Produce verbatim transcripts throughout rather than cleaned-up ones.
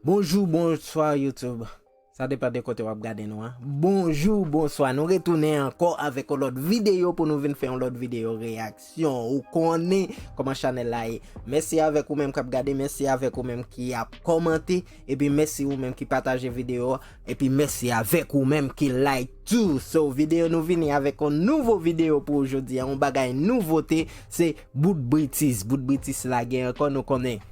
Bonjou, bonswa YouTube. Sa depann de kote w ap gade nou an. Bonjou, bonswa. Nou retounen ankò avèk yon lòt videyo pou nou vin fè yon lòt videyo reyaksyon. Ou konnen kòman chanèl la ye. Mèsi avèk ou menm k ap gade, mèsi avèk ou menm ki ap kòmante, epi mèsi ou menm ki pataje videyo a, epi mèsi avèk ou menm ki like tou. So, videyo nou vini avèk yon nouvo videyo pou jodi a, yon bagay nouvote, se Bout Britis. Bout Britis lage ankò, nou konnen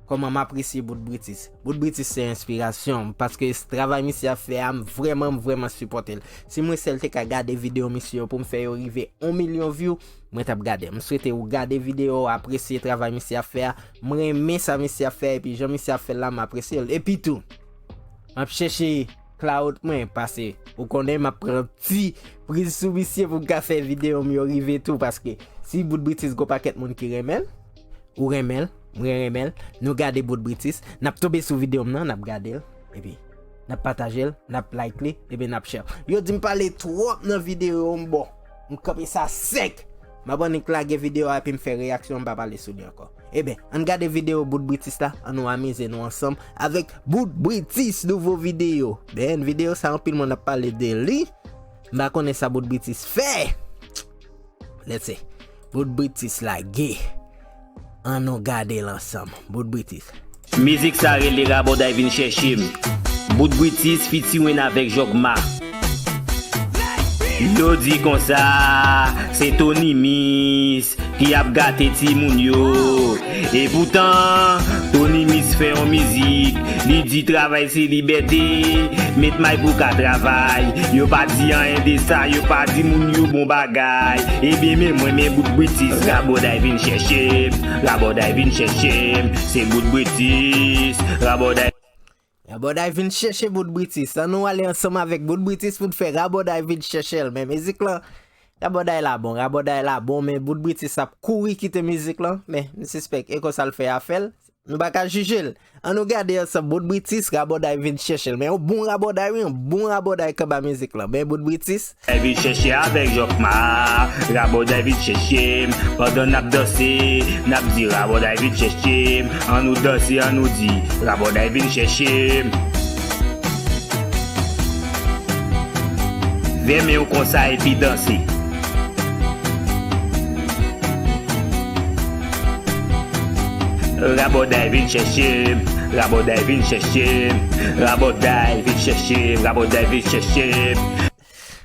kòman m apresye Bout Britis. Bout Britis se enspirasyon m, paske s-, travay misye ap fè a, m vrèman, m vrèman sipòte l. Si mwen sèl te ka gade videyo misye yo pou m fè yo rive yon milyon view, mwen t ap gade. M swete ou gade videyo, apresye travay misye ap fè a. M renmen sa misye ap fè, epi jan misye ap fè l la, m apresye l. Epi tou, m ap chèche clout mwen, paske ou konnen m ap pran ti priz sou misye pou m ka fè videyo m yo rive tou, paske si Bout Britis gon pakèt moun ki renmen l, ou renmen l, mwen renmen l, nou gade Bout Britis, n ap tonbe sou videyo m nan, n ap gade l, epi n ap pataje l, n ap like li, epi n ap share. Yo di m pale twòp nan videyo m, bon, m kanpe sa sèk. M ap annik lage videyo a epi m fè reyaksyon, m pa pale sou li ankò. Eben, ann gade videyo Bout Britis la, ann nou amize nou ansanm avèk Bout Britis nouvo videyo. Ben, videyo sa anpil moun ap pale de li. M pa konnen sa Bout Britis fè. Let's see. Bout Britis lage. Ann nou gade l ansanm. Bout Britis. Mizik sa rele Rabòday vin chèche m. Bout Britis featuring avèk Jòkma. Yo di konsa, se Tony Miss ki ap gate timoun yo. Epoutan, Tony Miss fè yon mizik, li di travay se libète, met may pou ka travay. Yo pa di anyen de sa, yo pa di moun yo bon bagay. Ebyen, men mwen, men Bout Britis, Rabòday vin chèche m, Rabòday vin chèche m, se Bout Britis, Rabòday. Rabòday vin chèche Bout Britis. Ann nou ale ansanm avèk Bout Britis pou n fè Rabòday vin chèche l. Men mizik lan, Rabòday la bon, Rabòday la bon, men Bout Britis ap kouri kite mizik lan. Men m sispèk e konsa l fè afè l. Nou pa ka jije l. Ann nou gade ansanm Bout Britis, Rabòday vin chèche l. Men yon bon Rabòday, wi, yon bon Rabòday k anba mizik lan. Men Bout Britis. Rabòday vin chèche avèk Jòkma. Rabòday vin chèche m. Pandan n ap danse, n ap di Rabòday vin chèche m. Ann nou danse, ann nou di Rabòday vin chèche m. Vèmen w konsa epi danse. Rabòday vin chèche m, Rabòday vin chèche m, Rabòday vin chèche m, Rabòday vin chèche m.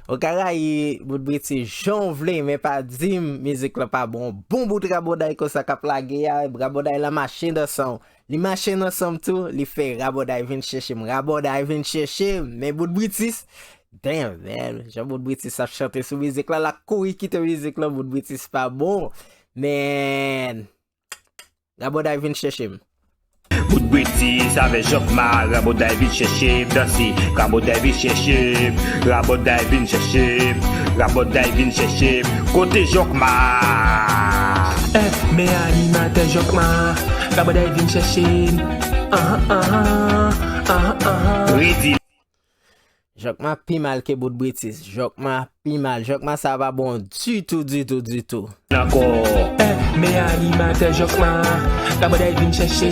Ou ka rayi Bout Britis jan w vle, men pa di m mizik lan pa bon. Bon bout rabòday konsa k ap lage a, rabòday la mache nan san w. Li mache nan san m tou, li fè rabòday vin chèche m, rabòday vin chèche m. Men Bout Britis, damn, man, jan Bout Britis ap chante sou mizik lan, l ap kouri kite mizik lan, Bout Britis pa bon. Men, rabòday vin chèche m. Bout Britis avè Jòkma, rabòday vin chèche m, danse, rabòday vin chèche m, rabòday vin chèche m, rabòday vin chèche m, kote Jòkma? Eh, men animatè Jòkma, rabòday vin chèche m. Ahan, ahan, ahan, ahan. Redi. Jòkma pi mal ke Bout Britis. Jòkma pi mal. Jòkma sa pa bon ditou, ditou, ditou. Ankò. Eh, men animatè Jòkma, rabòday vin chèche.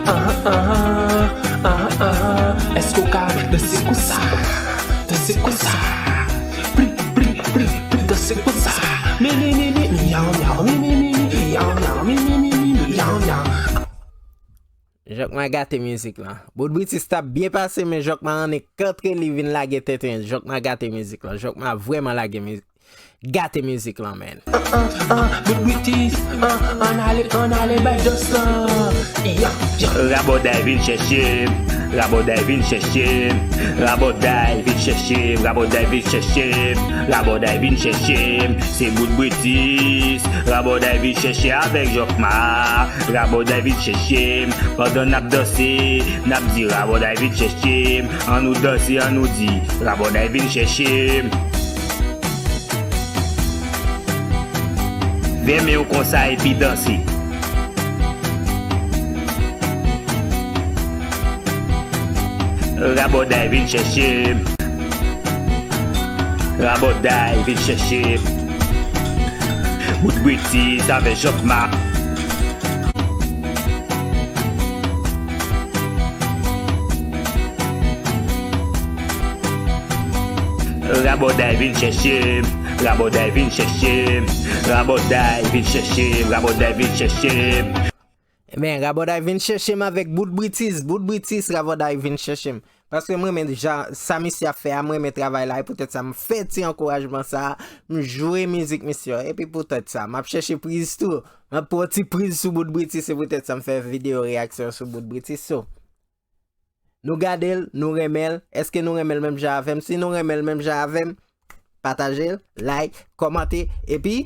Ahan, ahan, ahan, ahan. Èske w ka danse konsa? Danse konsa. Pri, pri, pri, pri, danse konsa. Mi, mi, mi, mi, mi, yaw, yaw, mi, mi, mi, mi, mi, yaw, yaw, mi, mi, mi, mi, mi, yaw, yaw. Jòkma gate mizik lan. Bout Britis t ap byen pase, men Jòkma annik antre, li vin lage tenten. Jòkma gate mizik lan. Jòkma vrèman lage mizik. Gate mizik lan, man. Ah, ah, ah, Bout Britis, ah, ann ale, ann ale, bay dans lan. Ya, ya. Rabòday vin chèche m, rabòday vin chèche m, rabòday vin chèche m, rabòday vin chèche m, rabòday vin chèche m. Se Bout Britis, rabòday vin chèche avèk Jòkma. Rabòday vin chèche m, pandan n ap danse, n ap di rabòday vin chèche m. Ann nou danse, ann nou di rabòday vin chèche m. Vèmen w konsa epi danse. Rabòday vin chèche m. Rabòday vin chèche m. Bout Britis avè Jòkma. Rabòday vin chèche m, rabòday vin chèche m, rabòday vin chèche m, rabòday vin chèche m. Ebyen, rabòday vin chèche m avèk Bout Britis, Bout Britis, rabòday vin chèche m. Paske mwen renmen jan sa misye ap fè a, mwen renmen travay la, e poutèt sa m fè ti ankourajman sa, m jwe mizik misye, epi poutèt sa, m ap chèche priz tou, m ap pran ti priz sou Bout Britis, se poutèt sa m fè videyo reyaksyon sou Bout Britis, so. Nou gade l, nou renmen l, èske nou renmen l menm jan avè m? Si nou renmen l menm jan avè m, pataje l, like, kòmante, epi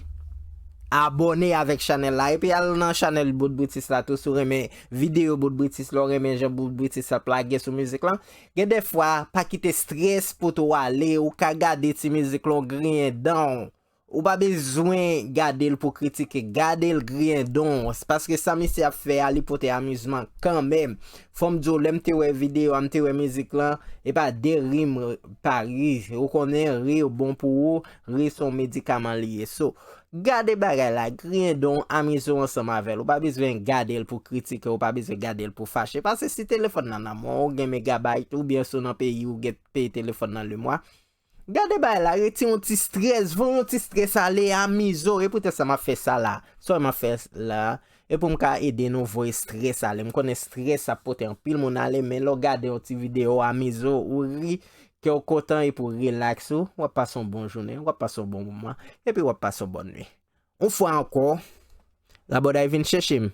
abòne avèk chanèl la. Epi al nan chanèl Bout Britis la tou si w renmen videyo Bout Britis la, w renmen jan Bout Britis ap lage sou mizik lan. Gen de fwa, pa kite strès pote w ale, ou ka gade ti mizik lan, w griyen dan w. Ou pa bezwen gade l pou kritike, gade l griyen dan w. Paske sa misye ap fè a, li pote amizman kanmenm. Fò m di w, lè m te wè videyo a, m te wè mizik lan, e pa de ri m pa ri. Ou konnen, ri bon pou ou, ri se yon medikaman li ye. So, gade bagay la, griyen dan w, amize w ansanm avè l. Ou pa bezwen gade l pou kritike, ou pa bezwen gade l pou fache. Paske si telefòn nan nan men w, ou gen megabayt, oubyen si w nan peyi ou gen peye telefòn nan lemwa, gade bagay la, retire yon ti strès, voye yon ti strès ale, amize w. E poutèt sa m ap fè sa la. Sa m ap fè la, e pou m ka ede nou voye strès ale. M konnen strès ap pote anpil moun ale, men lè w gade yon ti videyo, amize w, ou ri, kè w kontan, epi w rilaks ou, w ap pase yon bon jounen, w ap pase yon bon moman, epi w ap pase yon bòn nwi. Yon fwa ankò, rabòday vin chèche m.